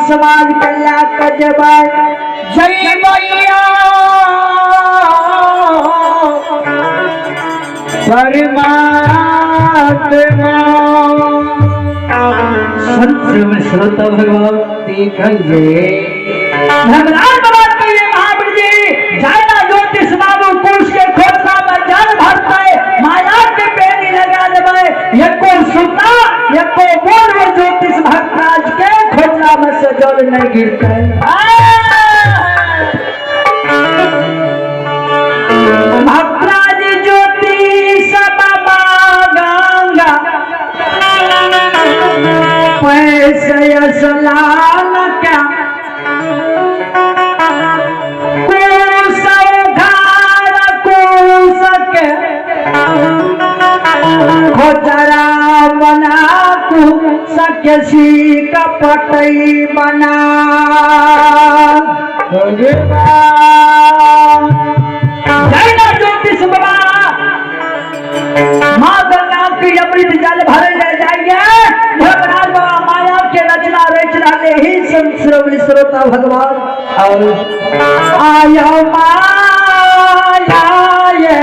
समाज के लए के जेबै जइबैया परमात्मा। संत श्रोता भगवान देखिए धर्मराज बाबा कहिए महावीर जी जायना ज्योतिष बाबू कुश के खोसा में जल भरते माया के पेनी लगा देबै एको सुता एको बोल में ज्योतिष भक्तराज के खोसा में से जल नहीं गिरते। भक्तराज ज्योतिष बाबा गंगा पैसे स्नान क्या कुश उघार कुश के खोजरा बना कुश के कपटई बना। जय ज्योतिष बाबा माँ गंगा की अमृत जल भरे ले जाइए। धर्मराज बाबा माया के रचना रचना ने ही संत श्रोता भगवान और आयो माया ये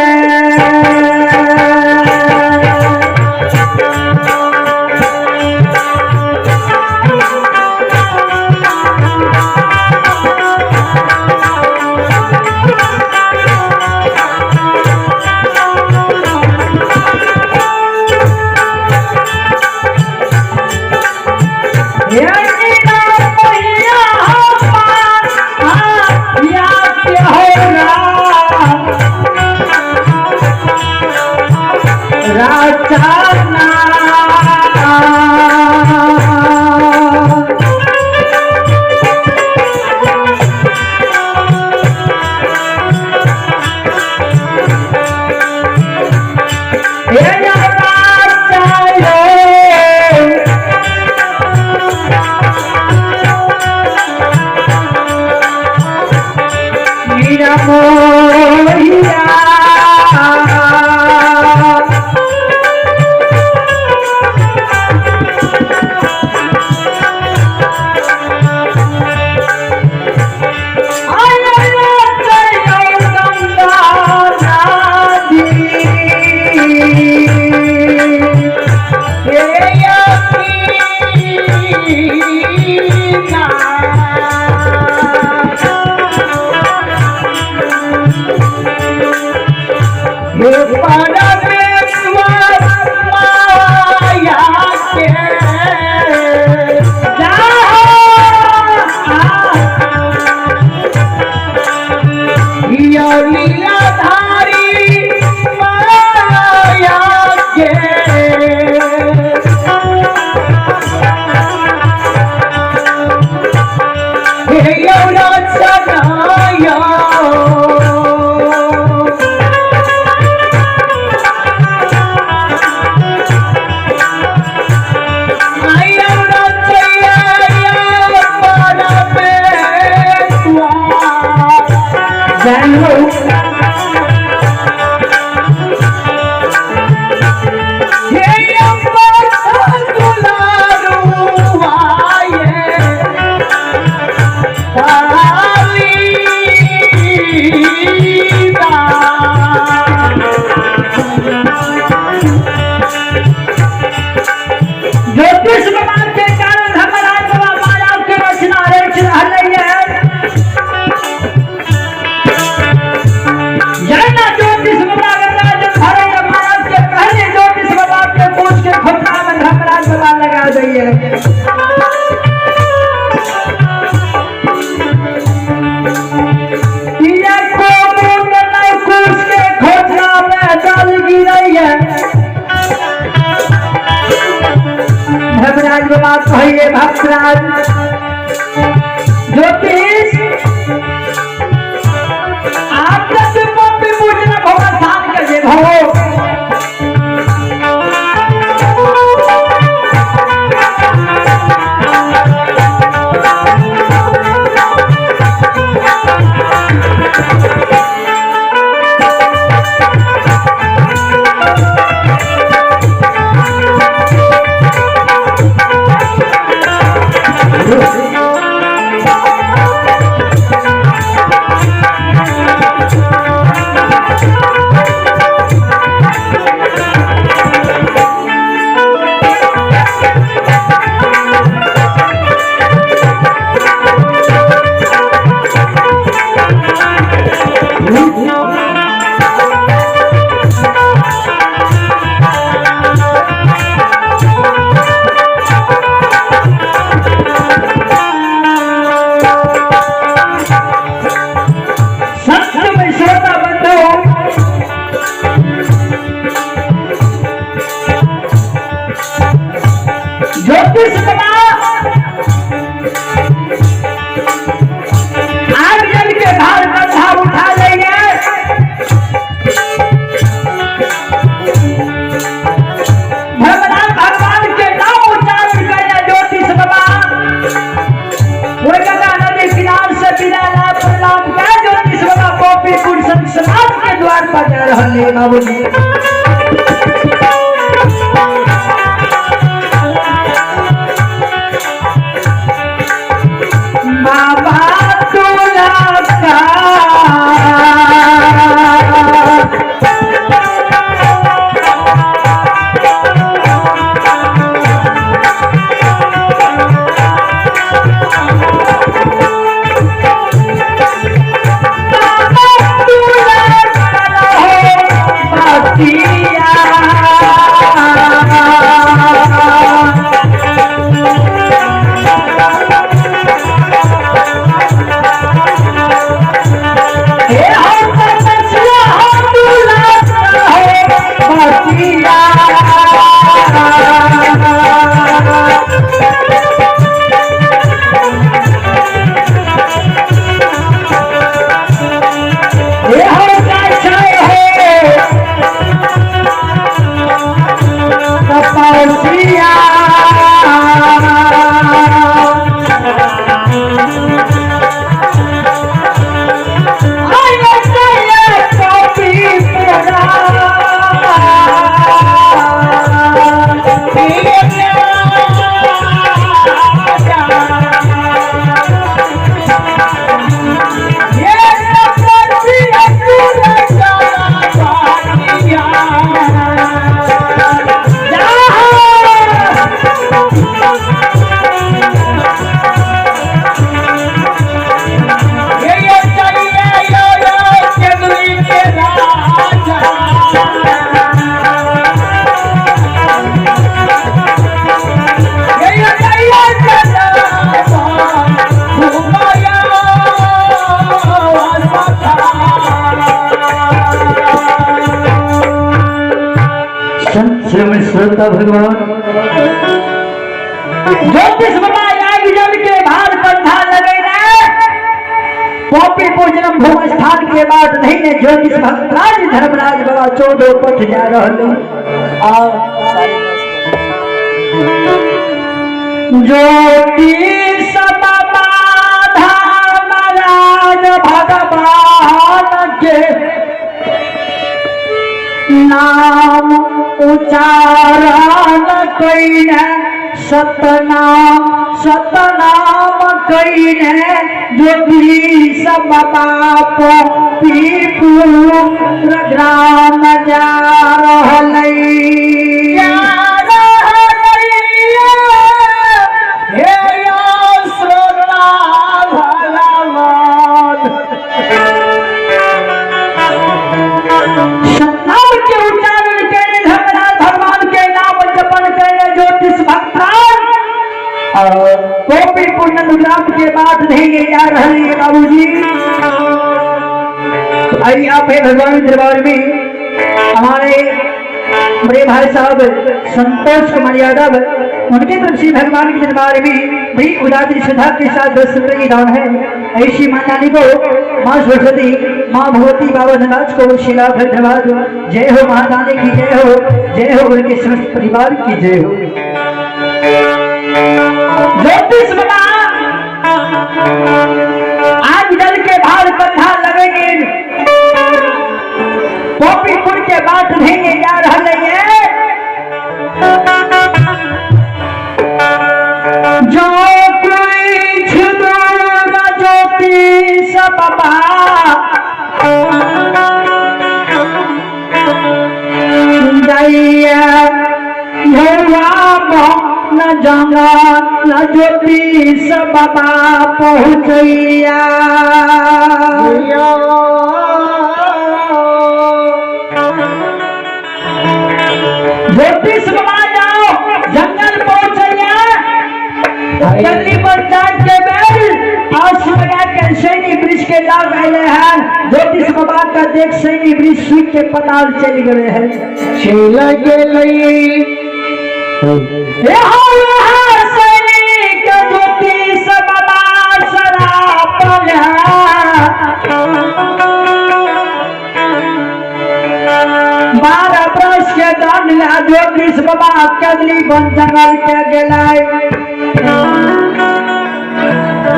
रहल है बाबूजी। बाबा तुला का श्रोता भगवान ज्योतिष बाबा याग के भार कंधा लगे पॉपी पूजनम भूम स्थान के बाद नहीं ने ज्योतिष भक्तराज धर्मराज बाबा 14 पथ जा रहे और ज्योतिष बाबा धर्मराज भगवान के नाम उच्चारण कईने सतनाम सतनाम कईने ज्योतिष बाबा पीपुर ग्राम जा रहलै। सतनाम के उच्चारण कईने धर्मराज भगवान के नाम जपन कईने ज्योतिष भक्तराज और गोपीपुर नंदग्राम के बाद नहीं जा रहे हैं बाबूजी। आइए आप है भगवान दरबार में हमारे बड़े भाई साहब संतोष कुमार यादव, उनके तरफ से भगवान के दरबार में बड़ी उदारी श्रद्धा के साथ 10 रुपये की दान है। ऐसी माता को माँ सरस्वती माँ भगवती बाबा धनराज को शिला धन्यवाद। जय हो महादानी की जय हो, जय हो उनके समस्त परिवार की जय हो। ज्योतिष बाबा आज जल के भार कंधा लगेंगे, पॉपीपुर के बात नहीं जा रहे हैं। जो कुछ ज्योतिष बाबा जाइए न जंगल ज्योतिष बाबा पहुँचैया। ज्योतिष बाबा जाओ जंगल पहुँचैया, जल्दी पर जाट के बेल आंसू लगा के सैनी वृक्ष के लाभ आए हैं। ज्योतिष बाबा का देख सैनी वृक्ष सूख के पताल चल गए हैं। चल गए सैनिक ज्योतिष बाबा शराब 12 बरस के दान ज्योतिष बाबा कदली बन जंगल के गेलै।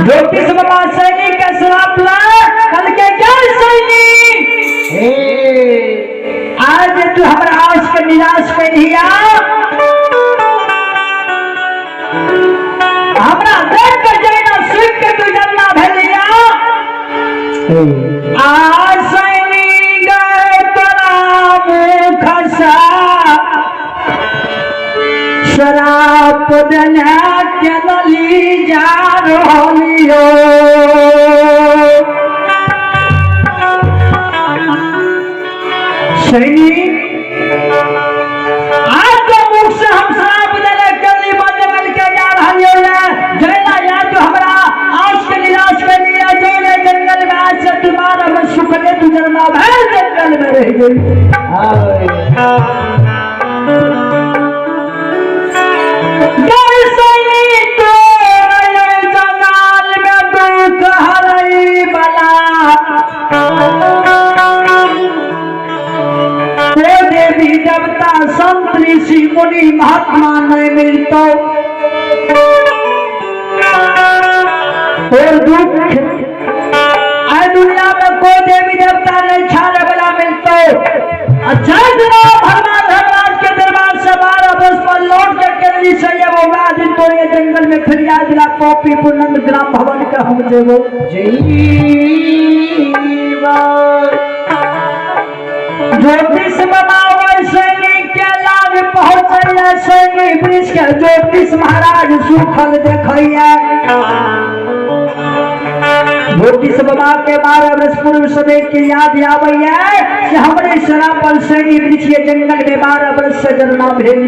ज्योतिष बाबा सैनिक के श्राप ला कल के क्या सैनिक तू हमरा आस के निराश करिया, हमरा देख के जैना सुख के तू जन्ना भेलिया। आ सैनी गए तोरा मुख सा शराब देना के लली जा रहलियो। सैनी आज तो मुख से हम शराब देने के लिए जंगल के जा रहलियो जैना याद तो हमरा आस के निराश के लिए जैने जंगल में आज से तुम्हारा में सुखले तू जन्मा भर जंगल में रह गई। जंगल में दुख हरई बला देवी देवता संत ऋषि मुनि महात्मा नहीं मिलतो और दुख आए दुनिया में कोई देवी देवता नहीं छाड़े वाला मिलतो। अच्छा भगवान धर्मराज के दरबार से 12 वर्ष पर लौट कर केरली से ये वो दिन तो ये जंगल में फिरियाद दिला कॉपी पुनंद ग्राम भवन का हम जेबो जीवा। ज्योतिष बनावे सैनिक के लाभ पहुंचैया सैनिक वृक्ष के ज्योतिष महाराज सुखल देखैया। ज्योतिष बाबा के 12 वर्ष पूर्व समय के याद आबैया से हमरे सरापल सैनिक वृक्ष के जंगल में 12 वर्ष से जन्मा भेल।